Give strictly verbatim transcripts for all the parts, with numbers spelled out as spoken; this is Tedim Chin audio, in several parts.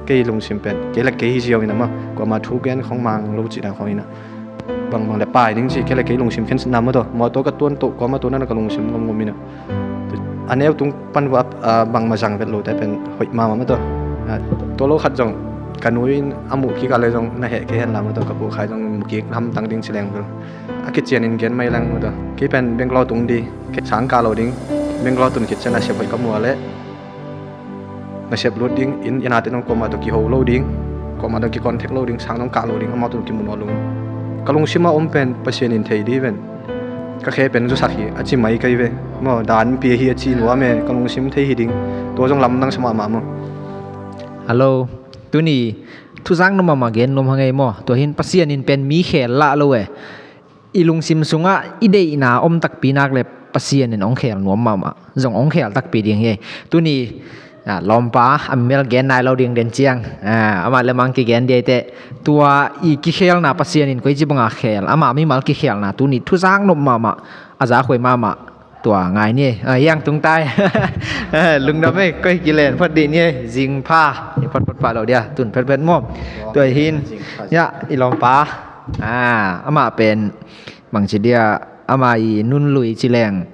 Kei lungsim pen kei le kei hi ziau ina maw, kuama thu gen khong mang lo cihna khong ina, bangbang le pai ding ci kei le kei lungsim khensatna maw, tua mawtaw ka tuan toh kuama tuan na ka lungsim ngomngom ina. A neu tung pan vua bangmah zang vet lote pen hoih mahmah maw tua. Tua lo khat zong ka nu in a muh kik a le zong na heh kei hen la maw tua, ka pu khai zong muh kik hamtang ding ci leng vel a kician in gen mai leng maw tua. Kei pen Bangalore tung di, sang kah lo ding, Bangalore tun khit ciang nasep hoih ka mu a le nasep lut ding in, ina te nong kuamah tawh kiho lo ding, kuamah tawh kicontact lo ding, sang nong kah lo ding, amau tawh kimu nawn lo. Ka lungsim a om pen Pasian in thei di ven. Ka khe pen zusak hi a ci mai kai ve. Maw, dan pi hi a ci nuam e, ka lungsim thei hi ding. Tua zong lamdang sa mahmah maw. Hello. Tuni thuzak nuam mahmah gen nuam hang ei maw. Tua hin Pasian in pen mi khel lah lo e. I lungsim sungah i deihna om takpi nak le Pasian in hong khel nuam mahmah, zong hong khel takpi ding hi. Tuni lawmpa a mimel gen nai lo ding den ciang, amah le mang kigen dia i teh, tua i kikhelna Pasian in koici banga khel, ama mimal kikhelna tuni thuzak nop mahmah, a zakhuai mahmah. Tua ngai ni. Hiang tung tai. Lungdam ei, koi kilen phot dih ni ei, zingpha i photphot pah lo dia, tun phetphet maw. Tua hin ya i lawmpa, amah pen bangci dia, ama i nunlui ci leng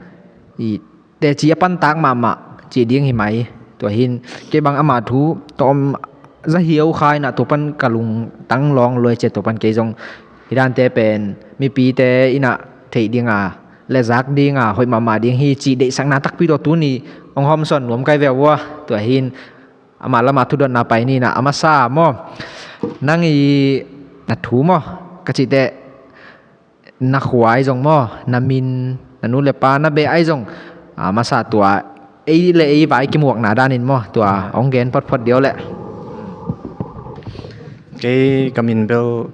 i teci a pantak mahmah ci ding hi mai. Tua hin kei bang ama thu tawm zahiau kha ina tua pan ka lungtang lawng luai cia, tua pan kei zong hi dante pen mipite ina theih dinga le zak dinga hoih mahmah ding hi ci deihsakna takpi tua tuni hong hawmsawn nuam kai ve vua. Tua hin ama lama thudotna pai ni ina, a masa maw, nang i na thu maw ka cih teh, na khua ai zong maw, na min, na nu le pa, na beh ai zong, a masa tua ei le ei vai kimuakna danin maw, tua hong gen photphot diau leh. Kei ka min bel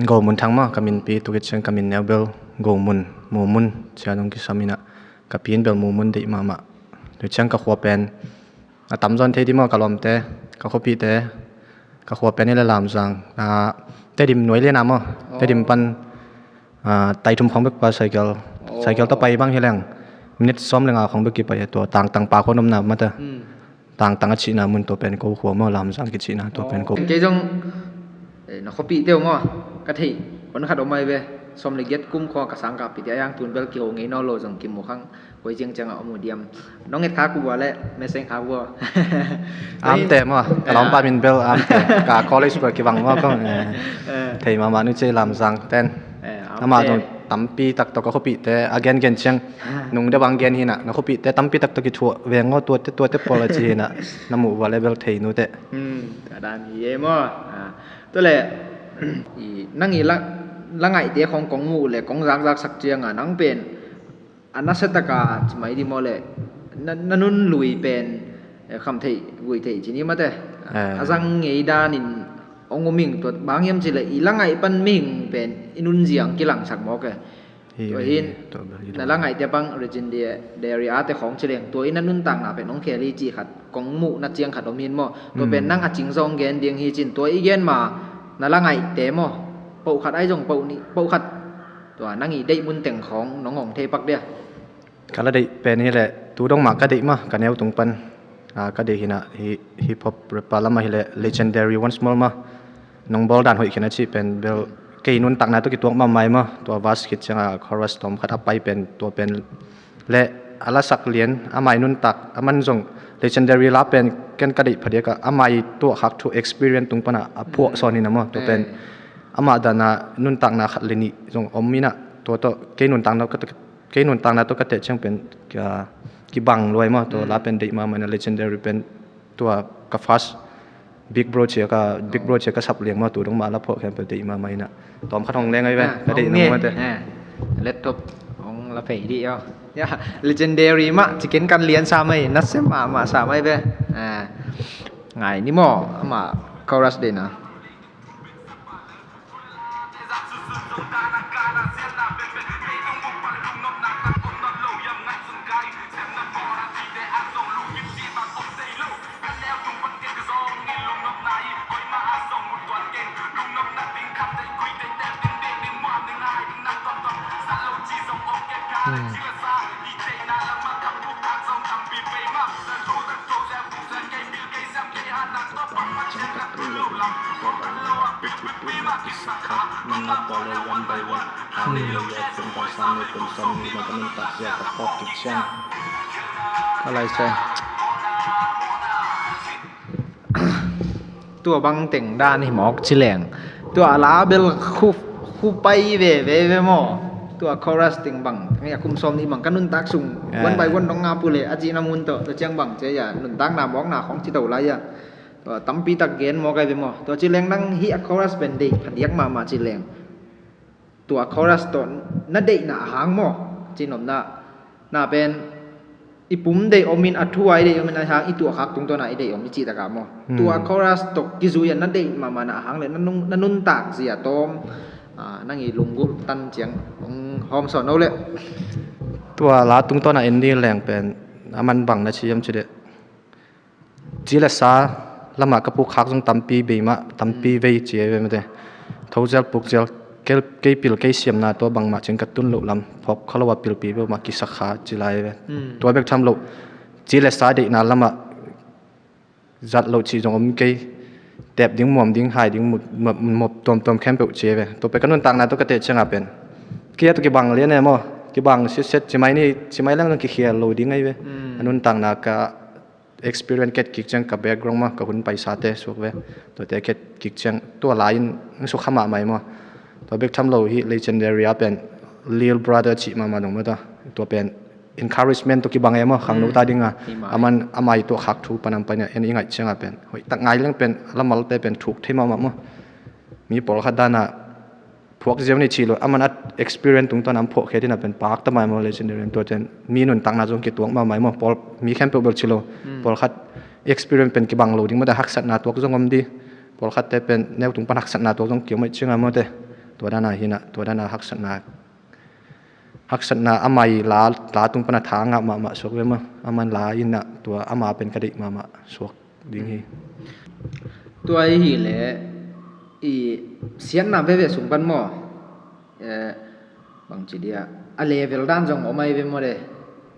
Go Mun Thang maw, ka minpi tukit ciang ka min neu bel Go Mun, Mu Mun cia dong kisam ina, ka pin bel Mu Mun deih mahmah. Tukit ciang ka khua pen a tamzaw in thei di maw, ka lawmte, ka khuapihte, ka khua pen i le Lamzang, Tedim nuai liana maw, Tedim pan tai thum khong bek pa cycle, cycle tawh pai bang hi leng minute sawm le nga khong bek kipai a, tua Tangtang pa khua nopna mate. Tangtang a cihna mun tua pen ko khua maw, Lamzang kicihna tua pen ko. Kei zong na khuapihte uh maw, ka theih hon khat om ai ve, sawm le giat kum khua ka sang ka pite a, yang tun bel kiho ngei naw lo zong kimu khang. Koi ciangciang a om uh diam? Nong et khak uh vua le meseng khak uh vua? Amte maw, ka lawmpa min bel Amte, ka college bel kibang maw kong. Thei mahmah nu cei Lamzang ten. Ama zong tampi taktak a khuapihte a gengen ciang nung deuh bang gen hina, na khuapihte tampi taktak kithuah veng aw, tuate tuate pawl a ci hina, na muh vua le bel thei nute. Ka dan hi e maw. Tule nang i la ngaihte khong kong muh le kong zakzaksak cianga nang pen a nasia taka ci mai di maw le, na, na nun lui pen, eh, kham theih vui theih ci ni mate. A zang ngei danin hong um ing, tua bang hiam ci le i la ngaih pan mihing pen i nun ziang kilangsak mawk e. Tua hin na la ngaihte bang Legendary ate khong ci leng tua in na nuntakna pen hong khel hi ci khat kong muhna ciang khat om hin maw. Tua pen nang a cing zong gen ding hi cin, tua i gen ma na la ngaihte maw, poh khat ai zong poh nih, poh khat. Tua nang i deih mun teng khawng nong hong thei pak dia. Ka la deih pen hi leh tu dong mah ka deih mah ka neu tung pan, ah, ka deih hi nah, hi, hip hop rapper lamah hi leh Legendary Once More mah nong bawl dan hoih khin a cih pen bel kei nuntakna tawh kituak mahmah hi mah. Tua verse khit ciangah chorus tawm khat a pai pen tua pen le a lasak lian, amah i nuntak, aman zong Legendary la pen ken ka deih phadiak ah, amah i tuahkhak thu experience tung panah a phuah sawn hi nah maw. Tua pen amah dana nuntakna khat le nih zong om hi nah, tua tawh kei nuntakna ka, kei nuntakna tawh ka teh ciang pen ka kibang luai maw. Tua la pen deih mahmah hi nah, Legendary pen tua ka first Big Bro cia ka, Big Bro cia ka sap liang maw, tu dong mah la phuah khempeuh deih mahmah hi nah. Tawm khat hong leng ai ve, ka deih nung mate. Laptop hong la phei dih aw. Ya, Legendary mah ci ken kan lian sa mai, nasia mahmah sa mai ve. Ngai ni maw, amah chorus deihna. Ka lai se. Tua bang teng dan hi mawk ci leng. Tua la bel khu, khu pai veve ve maw. Tua chorus teng bang, hei a kum sawm nih bang ka nuntak sung, one by one dong nga pule a cihna mun tawh, tua ciang bang ci a, nuntakna mawkna khong ci to lai a. Tua tampi tak gen mawk ai ve maw. Tua ci leng nang hih a chorus pen deih phadiak mahmah ci leng. Tua chorus tawh na deihna a hang maw. Ci nopna, na pen i pum deih omin, a thu a i deih omin, a hang i tuahkhak tungtawna i deih om i cih taka maw. Tua chorus tawh kizui a na deih mahmahna a hang le na nung, na nuntak zia tawm, a, nang i lunggulh tan ciang hong hawm sawn no le. Tua la tungtawna en ding leng pen a man bang na ci hiam ci deh. Ci le sa lamah ka pukkhak zong tampi bei mah, tampi vei ci ai ve mate. Tho zial puk zial, kei, kei pil kei siamna tua bangmah ciang ka tun loh lam phawk kha lo a pilpi peuhmah kisakha ci lai ve. Tua bek tham loh, ci le sa deihna lamah zat loh cih zong om kei. Tep ding, muam ding, hai ding, mut, mop, mop tuamtuam khempeuh ci ai ve. Tua pen ka nuntakna tua ka teh ciangah pen kei a tua kibang lian e maw. Kibang siatset ci mai ni, ci mai leng zong kikhial lo ding ai ve. A nuntakna ka experience ket kik ciang ka background mah, ka hun paisate suak ve. Tuate ket kik ciang tua lai-in sukha mahmah hi maw. Tua bek tham lo hi Legendary a pen Lil Brother cih mahmah dong maw ta. Tua pen encouragement tua kibang e maw, khangno ta dinga. Aman amah i tuahkhak thu panam paina en i ngaih ciangah pen hoih tak ngai leng pen lamalte pen thuk thei mahmah maw. Mi pawlkhat danah phuak ziau ni cih lo, aman a experience tungtawn a phawk khia dina pen pakta mai maw, Legendary tuaten mi nuntakna zong kituak mahmah maw, pawl mi khempeuh bel cih lo. Pawlkhat experience pen kibang lo ding mawte, haksatna tuak zong om di. Pawlkhatte pen neutung pan haksatna tuak zong kiom aih cianga mawte. Tua dana hina, tua dana haksatna, haksatna amai la, la tung pana tha ngah mahmah suak ve maw. Aman la ina tua ama pen ka deih mahmah suak ding hi. Tua i hi le i siatna veve sung pan maw. Eh, bangci dia a level dan zong om ai ve maw de.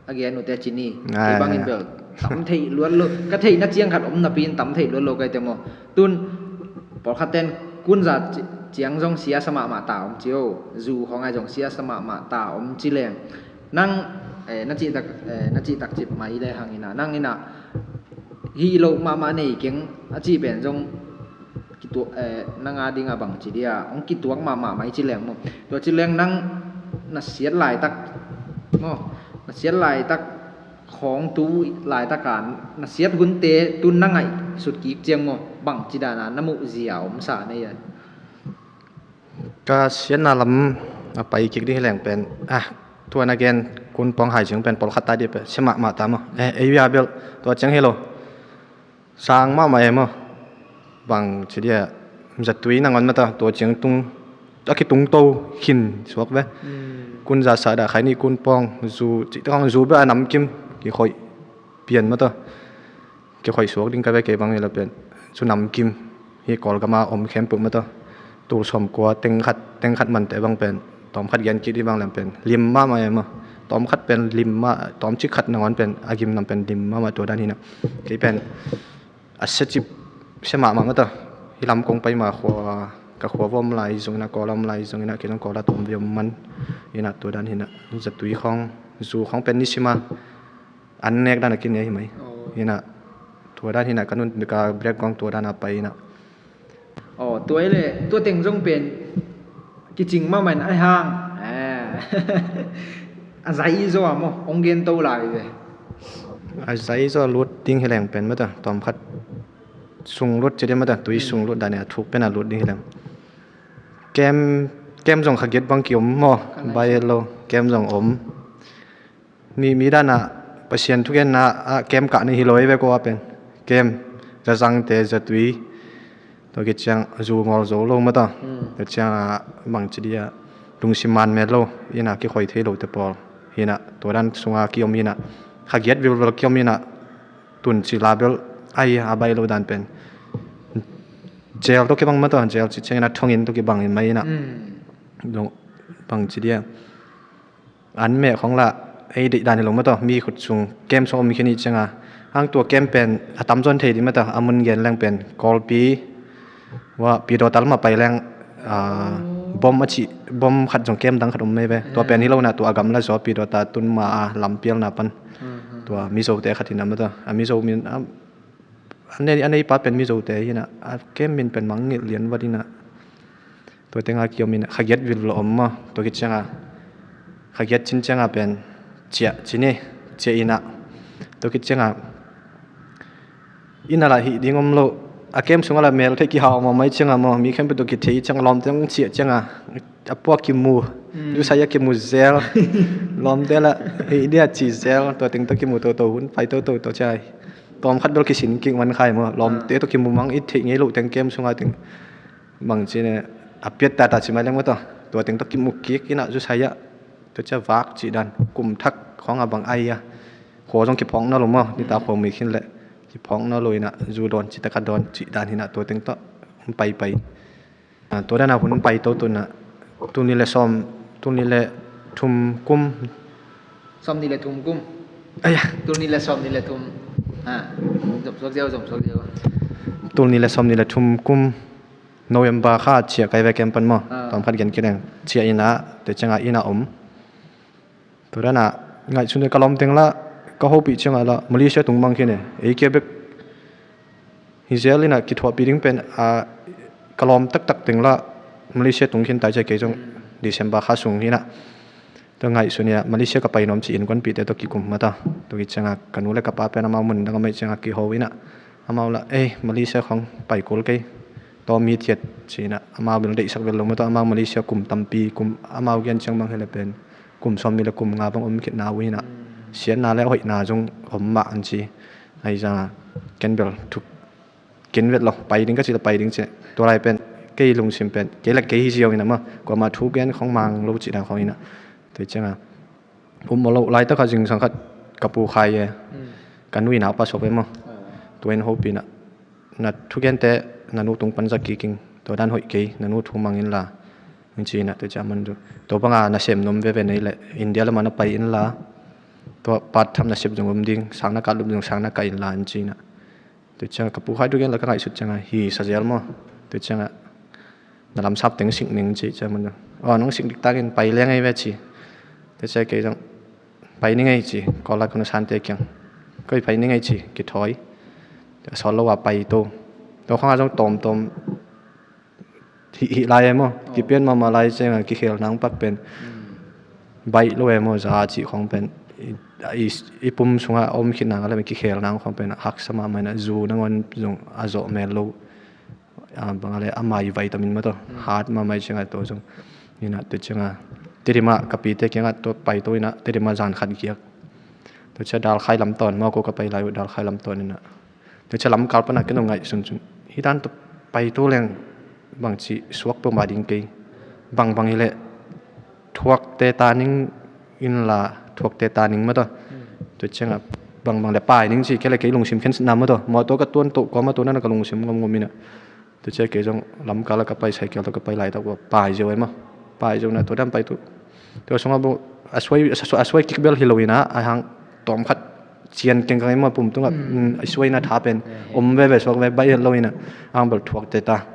A gen ute cini. Kei bangin bel tam thei luat lo. Ka theihna ciang khat om napi in tam thei luat lo kaite maw. Tun pawlkhat ten kunza ciang zong siasa mahmah ta om cio. Zu khong ai zong siasa mahmah ta om ci leng. Nang, eh, na cihtak, eh, na cihtak cip mai le hang ina. Nang ina hih lo mahmah nei keng a cih pen zong kituak, eh, nang a dinga bangci dia hong kituak mahmah mai ci leng maw. Tua ci leng nang na siat laitak maw, na siat laitak khawng tu laitaka na siat hunte tu na ngaih sut kik ciang maw, bangci dana na muh zia om sa nei a. Ka siatna lam a pai kik ding hi leng pen, ah, tua na gen kun pawng hai ciang pen pawlkhat ta dia pen sia mahmah ta maw. Eh, ei bia bel tua ciang hi lo. Sang mahmah e maw. Bangci dia zatui nangawn mata tua ciang tung, a kitung to khin suak ve. Kunza sa da khai ni kun pawng zu, cih takang zu bia a namkim kikhoih pian mata. Kikhoih suak ding ka ve kei bang ila pen cu namkim hi Kawlgama om khempeuh mata. Tul sawmkua teng khat, teng khat mante bang pen tawm khat gen kik dih bang lem pen lim mahmah e maw. Tawm khat pen lim mah, tawm cik khat nangawn pen a gim nam pen lim mahmah tua dan hina. Kei pen a sia cip sia mahmah mata. Hi lam kong pai ma khua, ka khua va om lai zong ina, Kawl a om lai zong ina, kei zong Kawl a tawm ve om man ina tua dan hina. Zatui khawng, zu khawng pen nisima an nek dan a kinei hi mai. Hina tua dan hina ka nun ka background tua dan a pai hina. Aw, tua i le tua teng zong pen kicing mahmah in a hang. A zai i zaw a maw, hong gen to lai ve. A zai i zaw a lut ding hi leng pen mata, tawm khat sung lut ci ding mata, tui sung lut dan a thuk pen a lut ding hi leng. Kem, kem zong kha giat bang ki om maw, bai lo, kem zong om. Mi, mi dana Pasian thugenna a kem kah ni hi lo i ve ko a pen. Kem, zazangte, zatui. Tua kiciang zu ngawl zo lo mata. Tua ciang a bangci dia lungsim man met lo. Ina kikhoih thei lo te pawl. Hina, tua dan sunga ki om hina. Kha giat vilvel ki om hina. Tun ci la bel ai a bai lo dan pen. Jail to kibang mata, jail ci ciang ina thongin to kibang in mai ina. Bangci dia. An meh khong la ei deih dan hi lo mataw, mi khut sung kem sung om khin i cianga Ang tua kem pen a tamzaw in thei dih mah ta, a mun gen leng pen Kawlpi, ua Pyidawtha lam a pai leng, ah, bom a cih, bom khat zong kem dang khat om mei ve. Tua pen hi lo na, tua a gamla zaw Pyidawtha tun ma a lampialna pan. Tua Mizote khat hi na mah ta. A Mizo min, a, a nei, a neipa pen Mizote hi na, a kem min pen Mangngilh Lianvat hi na. Tua teng a kiom in a, kha giat vil lo om maw. Tua khit ciang a, kha giat cin ciang a pen ciah ci ni, ciah in a. Tua khit ciang a, inn a lah hih ding om lo. A kem sung a lah mel theih kihau mahmah ciang a maw, mi khempeuh tawh kithei ciang a, lawmte hong ciah ciang a, a puak kimu, zusai a kimu zel. Lawmte lah hih dia ci zel, tua teng tawh kimu toto, hun pai toto, tua ciang a tawm khat bel kisin kik man khai maw. Lawmte tawh kimu mang, i theih ngei loh teng kem sung a teng bang ci ne, a piat tata ci mai leng maw ta. Tua teng tawh kimu kik in a, zusai a, tua ciang vak cih dan, kum thak khawng a bang ai a. Khua zong kiphawk nawn lo maw, nitak khua mui khin leh kiphawk nawn lo in a, zu dawn cih tak a dawn cih dan hi na, tua teng tawh hun pai pai. Ah, tua dan a hun pai toto in a, tul nih le sawm, tul nih le thum kum. Sawm nih le thum kum. Aya. Tul nih le sawm nih le thum. Ha. Zom suak ziau, zom suak ziau. Tul nih le sawm nih le thum kum November kha ciah kai ve kem pan maw. Ah. Tawm khat gen kik leng. Ciah in a, tua ciang a inn a om. Tua dan a ngaihsun le ka lawm teng lah, ka hopih ciang a lah, Malaysia tung mang khin e. Ei kia bek hi zel in a, kithuahpih ding pen, a, ka lawm taktak teng lah Malaysia tung khin tai, cia kei zong December kha sung hi na. Tua ngaihsun in a, Malaysia ka pai nuam ci innkuanpihte tawh kikum mah ta. Tua khit ciang a ka nu le ka pa pen amau mun dang a mei ciang a kiho in a, amau lah, "Ei, Malaysia khawng pai kul kei, tawm mi thiat," ci in a, amau bel deihsak vel lo mah ta. Amau Malaysia kum tampi, kum amau gen ciang bang hi leh pen kum sawm nih le kum nga bang om khit na uh hi na. Siatna le hoihna zong om mah an ci. Ahi zong a ken bel thuk kin vet lo, pai ding ka cih leh pai ding ci. Tua lai pen kei lungsim pen, kei leh kei hi ziau in a maw, kuamah thu gen khawng mang lo cih dan khawng in a. Tua ciang a, um aw lo, laitak a zingsang khat ka pu Khai e, ka nu in a pa suak ve maw. Tua in hopih in a, "Na thugente na nu tung pan za kik ing, tua dan hoih kei, na nu thu mang inla," hong ci in a. Tua ciang aman, "Tua bang a nasem nuam veve nei leh India lam ah na pai inla, tua part tham nasep zong om ding, sang na kah lup zong sang na kah inla," hong ci in a. Tua ciang ka pu Khai thu gen lah ka ngaihsut ciang a, "Hi sa zel maw?" Tua ciang a, "Na lamsap teng sik ning," ci ciang aman, "Aw, nong sik diktak in pai leng ei ve," ci. Tua ciang kei zong, "Pai ning ei," ci, Kawl ah ka nu sante kiang. "Koi pai ning ei," ci, kithawi. Tua sawt lo a pai to. Tua khawng a zong tawmtawm hih, hih lai e maw. Kipian mahmah lai ciang a kikhel nang pak pen baih lo e maw, za cih khawng pen i, i, i pum sung a om khit nang a leh kikhel nang khawng pen haksa mahmah in a, zu nangawn zong a zawh mel lo. A, bang a leh a mai vitamin maw tua, hat mahmah ciang a tua zong. Hi na, tua ciang a, Tedim ah ka pite kiang ah tua pai to in a, Tedim ah zan khat giak. Tua ciang Dalkhai lam tawn, Mawkaw ka pai lai uh Dalkhai lam tawn in a. Tua ciang lamkal pan a ken zong ngaihsun sun, "Hi dan tua pai to leng bangci suak peuhmah ding kei. Bangbang hi leh thuakte ta ning inla, thuakte ta ning maw tua. Tua ciang a bangbang leh pai ning," ci, kei leh kei lungsim khen sitna maw tua. Mawtaw ka tuan to, kuamah tuan na ka lungsim ngomngom in a. Tua ciang kei zong lamkal ah ka pai, cycle tawh ka pai laitak uh a pai ziau e maw. Pai ziau na tua dan pai to. Tua sung a bang a suai, a suai, a suai kik bel hi lo in a, a hang tawm khat cian kengkang e maw, pum tung ah, mm, a suai na tha pen om veve suak ve, baih het lo in a, a hang bel thuakte ta.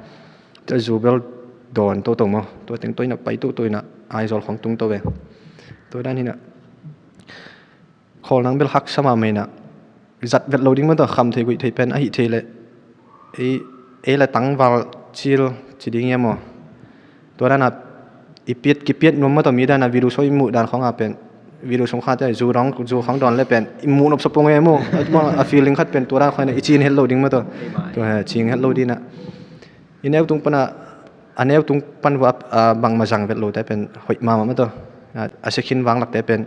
Tua zu bel dawn toto maw. Tua teng tua in a pai toto in a, Aizawl khawng tung to ve. Tua dan hi na. Khawl nang bel haksa mahmah in a, zat vet lo ding maw tua, kham thei guih thei pen ahih thei leh ei, ei leh tangval cil ci ding e maw. Tua dan a i piat, kipiat nuam maw tua, mi dan a video soi muh dan khawng a pen, video sung khat te zu dong, zu khawng dawn leh pen i muh nop sa pong e maw. A feeling khat pen tua dan khawng in a i cing het lo ding maw tua. Tua he, cing het lo ding in a. I neu tung pan a, a neu tung pan uh a, a bangmah zang vet lote pen hoih mahmah maw tua. A, a sia khin vanglakte pen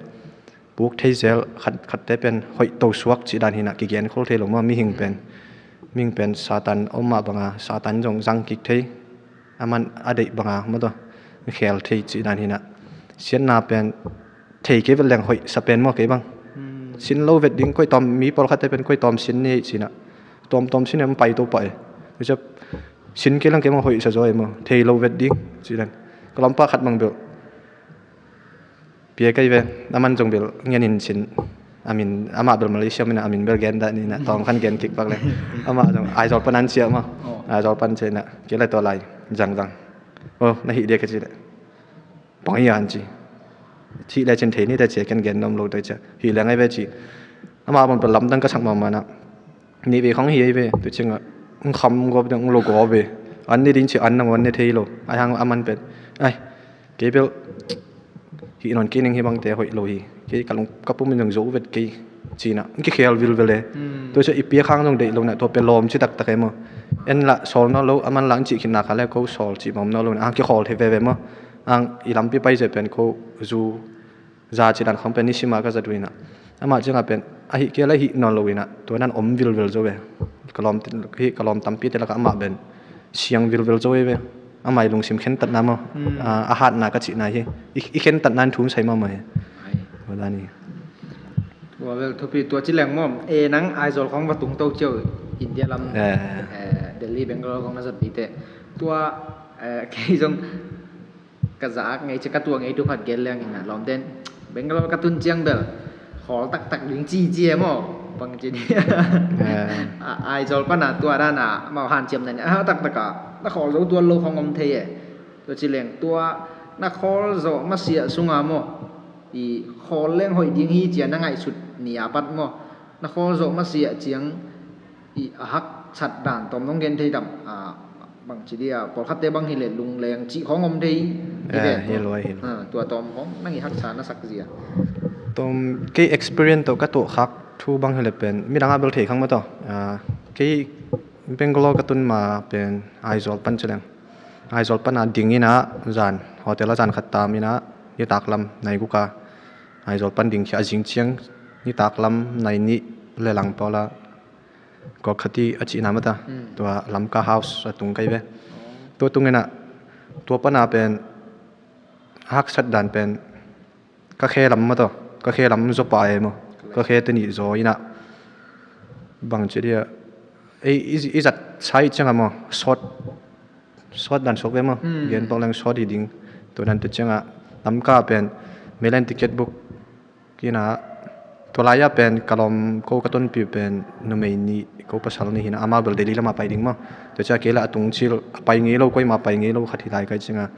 puk thei zel, khat, khatte pen hoih to suak cih dan hi na, kigen khol thei lo maw, mihing pen. Mihing pen Satan om mah bang a, Satan zong zang kik thei. Aman a deih bang a maw tua, khel thei cih dan hi na. Siatna pen thei kei vet leng hoih sa pen maw kei bang. Sin lo vet ding, koi tawm, mi pawlkhatte pen koi tawm sin ni ci na. Tawmtawm sin e, pai to pah e. Tua ciang sin kei leng kei bang hoih sa zaw e maw. Thei lo vet ding cih dan. Ka lawmpa khat bang bel pia kei ve, aman zong bel ngen in sin A min, amah bel Malaysia mi-in a, a min bel gen dah ni na, tawm khan gen kik pak le. Amah zong Aizawl pan an ciah maw. Oh. Aizawl pan ciah na, kei le tua lai zangzang. Oh, na hih dia ka ci le. Bang hi a an ci. Cih le cin thei ni ta ci a, ken gen nuam lo ta ci a. Hih leng ai ve ci. Amah bang bel lamdang ka sak mahmah na. Nih vei khong hi ai ve. Tu ciangah ng kham gawp ding, ng lo gawp ve. An ni ding ci an nangawn ne thei lo. Ai hang a man pen. Ai, kei bel hih nawn kei ning, hih bangte hoih lo hi. Kei ka lung ka pum in zong zo vet kei ci na, ng kikhel vilvel e. Hmm. Tua ciah i piak hang zong deih lo na, tua pia lawm ci taktak e maw. En lah sawl nawn lo, a man lah ng cih khit nak kha le ko sawl cih mawm nawn lo na, ang kikhawl thei veve maw. Ang i lampi pai zia pen ko zu za ci dan khong pen ni sima ka zat uh ina. Amah ciangah pen, ahih kei le hih nawn lo ina, tua nan om vilvel zo ve. Ka lawm, hih ka lawm tampi te lakah amah pen siang vilvel zo e ve. Amah i lungsim khentatna maw. Hmm. A, a hatna ka cihna hi. I, i khentatna in thum sai mahmah hi. Ai. Tua dan hi. Tua bel thupi, tua ci leng maw. E, nang Aizawl khong va tung to ciau, India lam. Eh. Eh, Delhi, Bangalore khong na zat dite. Tua, eh, kei zong ka zak ngei ci, ka tuah ngei tu khat gen leng ina, lawmten Bangalore ka tun ciang bel khawl taktak ding ci ci e maw. Bang ci ni. Eh. A, Aizawl pana tua dana mau hanciam na ni, a, taktak a na khawl zo tuan lo khong om thei e. Tua ci leng tua na khawl zawh masiah sunga maw, i khawl leng hoih ding hi cia na ngaihsut ni a pat maw, na khawl zawh masiah ciang i a haksat dan tawm nong gen thei tam? A, bang ci dia, pawlkhatte bang hi le lungleng cih khong om thei hi ve. Eh, hi lo, hi lo. A, tua tawm khong nang i haksa na sak zia. Tawm kei experience tawh ka tuah khak thu bang hi le pen midang a bel thei khang maw tawh. A, kei Bangalore ka tun ma pen Aizawl pan ci leng. Aizawl pana ding ina zan, hotel a zan khat tam ina, nitak lam nai guk a Aizawl pan ding khia, a zing ciang nitak lam nai nih le lang pawl a Gawkhati a cihna mata. Hmm. Tua Lamka House a tung kai ve. Oh. Tua tung ina, tua pana pen haksat dan pen ka khe lam maw tawh, ka khe lam zaw pah e maw, ka khe te nih zaw ina. Bang ci dia, ei, i, i zat sai ciangah maw, sawt, sawt dan suak ve maw. Hmm. Gen pak leng sawt hi ding. Tua dan te ciangah Lamka pen Milan ticket book kina, tua lai-ah pen ka lawm ko ka tonpih pen numei nih, ko pasal nih hina, amau bel Delhi lamah pai ding maw. Tua ciah kei lah a tung cil a pai ngei lo, koimah pai ngei lo khat hi lai kai ciangah,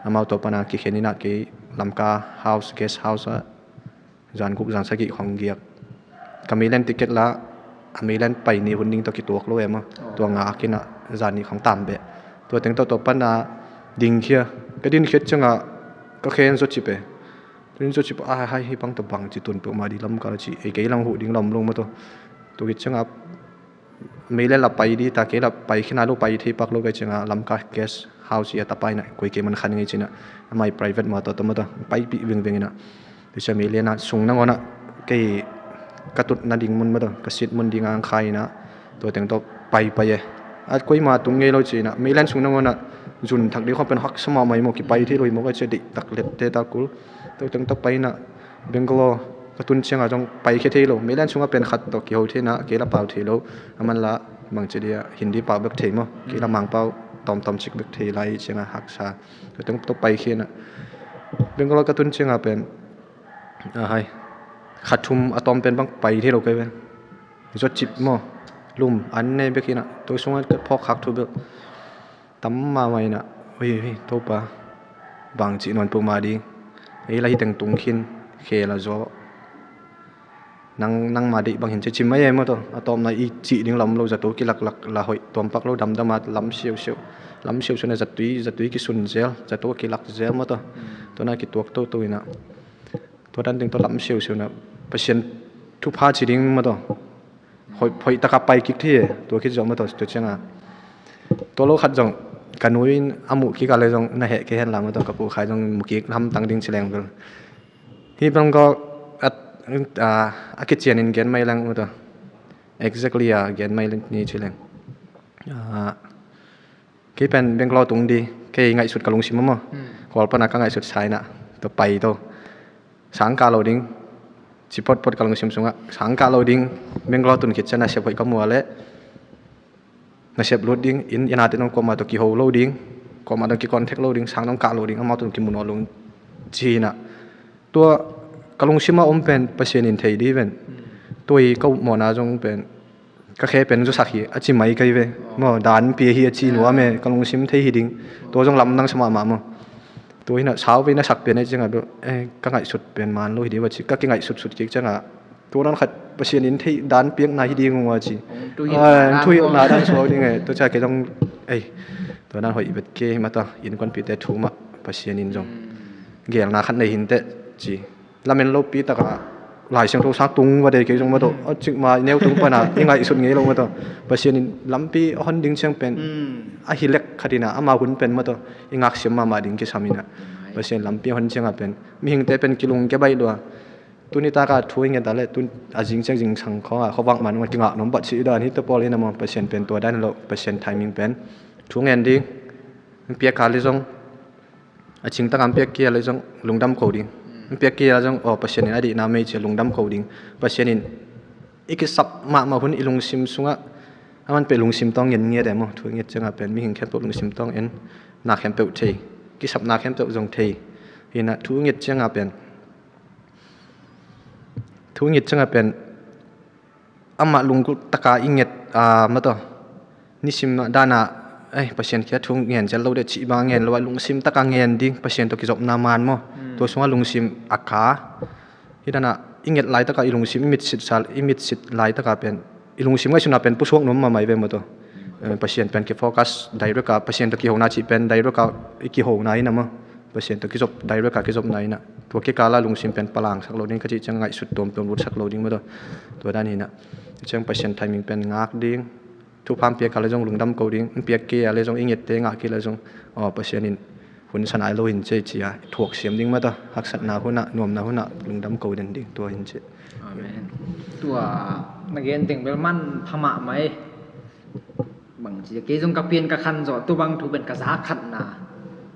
amau tua pana kikhen ina kei Lamka House, guest house ah zan guk zan sagih khong giak. Ka Milan ticket lah a Milan pai ni hun ding tawh kituak lo e maw. Oh. Tua ngak ina zan nih khong tam beh. Tua teng tawh tua pana ding khia. Ka din khiat ciangah ka khen zaw cip e. Tun zaw cip a, hai, hai, hi bang tawh bang ci tun peuhmah di Lamka ci, ei kei lang huh ding lam lo maw tawh. Tua khit ciangah Milan la pai di ta, kei la pai khin a lo, pai thei pak lo kai ciangah Lamka guest house i a tapa ina koi kei man khan ngei cina, amai private mah tawh tawh maw tawh paipih vingveng ina. Tua ciah Milan a sung nangawn ah kei ka tutna ding mun maw tawh, ka sit mun ding ang khai ina, tua teng tawh paipai e. A koimah tung ngei lo cina, Milan sung nangawn ah zun thak ding khong pen haksa mahmah hi maw, kipai thei lo hi maw kai ciah, deih tak lette tak kul. Tua teng tawh pai ina, Bangalore ka tun ciangah zong paikhia thei lo. Milan sungah pen khat tawh kiho thei ina, kei la pau thei lo. A man la bang ci dia, Hindi pau bek thei maw, kei la Mangpau tawmtawm cik bek thei lai ciangah haksa. Tua teng tawh paikhia ina, Bangalore ka tun ciangah pen, a hai, kha thum a tawm pen bang pai thei lo kai ve. Zaw cip maw, lum an ne bek ina, tua sungah ka phawk khak thu bel tam mahmah ina, ui, ui, Topa, bang cih nawn peuhmah ding. Ei la hi teng tung khin, khe la zaw. Nang, nangma deih bang hin ci cim mai e maw tawh. A tawpna i cih ding lam lo, zato kilaklak la hoih tuampak lo, damdam a lam siausiau. Lam siausiau na zatui, zatui kisun zel, zato kilak zel maw tawh. Tua na kituak toto ina. Tua dan ding tawh lam siausiau na Pasian thupha ci ding maw tawh. Hoih, hoih taka pai kik thei e, tua khit zawh maw tawh, tua ciangah. Tua lo khat zong, ka nu in a muh kik a le zong, na heh kei hen la maw tawh, ka pu khai zong mu kik hamtang ding ci leng bel. Hih bang ko a, a, a kician in gen mai leng maw tawh. Exactly a gen mai leng ni ci leng. A, kei pen Bangalore tung di, kei ngaihsut ka lungsim maw. Hmm. Khual pana ka ngaihsut sa ina, tua pai tawh. Sang kah lo ding, ci photphot ka lungsim sungah, sang kah lo ding, Bangalore tun khit ciang nasep hoih ka mu a leh, nasep lut ding, inn, inn a te nong kuamah tawh kiho lo ding, kuamah tawh kicontact lo ding, sang nong kah lo ding, amau tun kimu nawn lo ding, ci hi ina. Tua Ka lungsim a om pen Pasian in thei dih ven. Tua i ka upmawhna zong pen ka khe pen zawsak hi a ci mai kai ve. Maw, dan pia hi a ci nuam e, ka lungsim thei hi ding. Tua zong lamdang sa mahmah maw. Tua hi na sau vei na sak pen a ci ciangah bel, eh, ka ngaihsut pen man lo hi dih va ci, ka kingaihsutsut kik ciangah tua dan khat Pasian in thei dan piakna hi ding ung a ci. Hong thuhilhna dan suak ding e. Tua ciah kei zong, ei, tua dan hoih bet kei hi mata, innkuanpihte thu mah Pasian in zong geelna khat nei hinteh ci. Lamen lopi takah Lai Siangtho sang tung va dei kei zong mataw, a cikma i neu tung pana i ngaihsut ngei lo mataw. Pasian in lampi a hon ding ciang pen a hi lek khatina ama hun pen mataw, i ngaksiam mahmah ding kisam ina. Pasian lampi a hon ciangah pen mihingte pen kilung kia baih lua. Tuni taka thu i nget a le tun a zing ciang zingsang khawngah khuavak man ungah kingah nuam bat si i dan hi ta pawl ina maw, Pasian pen tua dan lo, Pasian timing pen thu ngen ding. Piak kha le zong a cingtaka an piak kia le zong lungdam ko ding. An piak kia le zong, aw, Pasian in a dihna mei cia lungdam ko ding. Pasian in i kisap mahmah hun i lungsim sungah a man peh lungsim tawng ngen ngiat e maw. Thu i nget ciangah pen mihing khempeuh lungsim tawng en, na khempeuh thei, kisapna khempeuh zong thei. Hina thu i nget ciangah pen thu i nget ciangah pen amah lungkul taka i nget, ah, mataw, nisim dana, eh, Pasian kia thu ngen zel lo de cih bang ngen lo a, lungsim taka ngen ding, Pasian tawh kizopna man maw. Tua sungah lungsim a kha hi dana i nget laitaka i lungsim i mitsit sal, i mitsit laitaka pen i lungsim ngaihsutna pen pusuak nuam mahmah i ve mataw. Eh, Pasian pen kifocus direct a, Pasian tawh kihona cih pen direct a i kihona ina maw. Pasian tawh kizop, direct a kizopna ina. Tua kikala lungsim pen palangsak lo ding ka cih ciang ngaihsut tuamtuam lutsak lo ding mataw. Tua dan ina. Ciang Pasian timing pen ngak ding. Thupha piak kha le zong lungdam ko ding. Piak kei a le zong i ngette ngak kei le zong, aw, Pasian in hun sanai lo hin cia cia thuak siam ding mataw. Haksatna hunah, nuamna hunah lungdam ko den ding. Tua hin cia. Amen. Tua na gen teng bel manpha mahmah e. Bangci kei zong ka pian ka khan zawh tu bang thu pen ka za khatna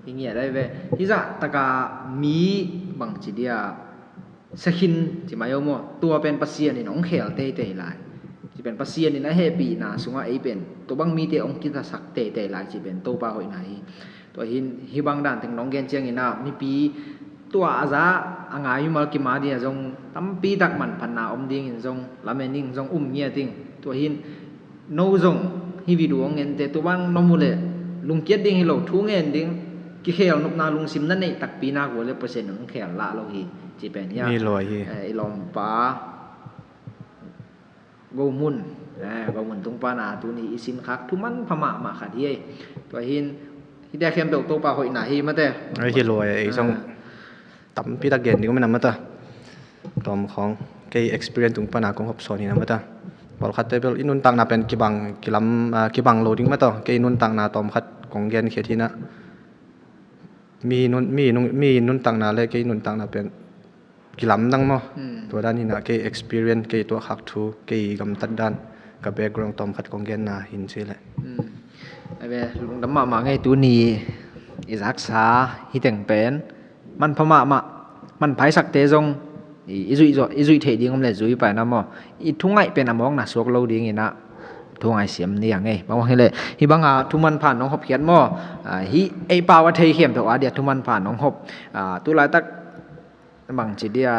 hi ngiat ai ve. Hi zah taka mi bangci dia sakhin ci mai om aw, tua pen Pasian in hong khel teitei lai. Ci pen Pasian in a hehpihna sungah ei pen tua bang mite hong kitasak teitei lai ci pen Topa hoihna hi. Tua hin hih bang dan teng nong gen ciangin ah mipi tua a za a ngai mimal kim a dingah zong tampi tak manphatna om dingin zong lamen in zong um ngiat in. Tua hin no zong hih video hong ngente tua bang no mu leh lungkiat ding hi lo, thu ngen ding, kikhel nopna lungsim na neih takpi nak uh leh Pasian in hong khel lah lo hi. Ci pen hi a. Hi lo hi. Eh, i lawmpa Go Mun, eh, Go Mun tung pana tuni i sinkhak thu manpha mahmah khat hi ei. Tua hin hihte khempeuh Topa hoihna hi mate. Ai hi lua ei zong tampi tak gen ding om ina mata. Tawm khawng kei experience tung pana kong hop sawn hi na mata. Pawlkhatte bel i nuntakna pen kibang kilam, ah, kibang lo ding mata. Kei nuntakna tawm khat kong gen khiat hi na. Mi nun, mi nun, mi nuntakna le kei nuntakna pen kilamdang maw. Tua dan hinah kei experience, kei tuahkhak thu, kei gamtat dan, ka background tawmkhat kong genna hin ci leh. Ai ve, lungdam mahmah ngei tuni i zaksa hiteng pen manpha mahmah, manpha i sakte zong i, i zuih zawh, i zuih theih ding om le zui paina maw. I thungaih pen a mawkna suak lo dinginah thungai siam ni a ngei. Bang bang hileh hih banga thu manpha nong hopkhiat maw. Ah, hih ei pau a thei khempeuh a dia thu manpha nong hop. Ah, tulaitak bangci dia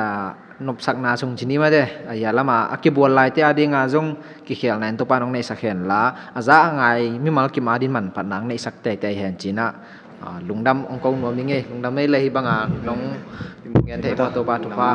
nopsakna sung cini mate, a hia lama a kibual laite a dinga zong kikhelna in Topa nong neihsak henla, a za a ngai mimal kim a din manphatna ang neihsak teitei hen cinah, ah, lungdam ong ko nuam i ngei, lungdam ei le hih banga nong gen theih pa Topa thupha.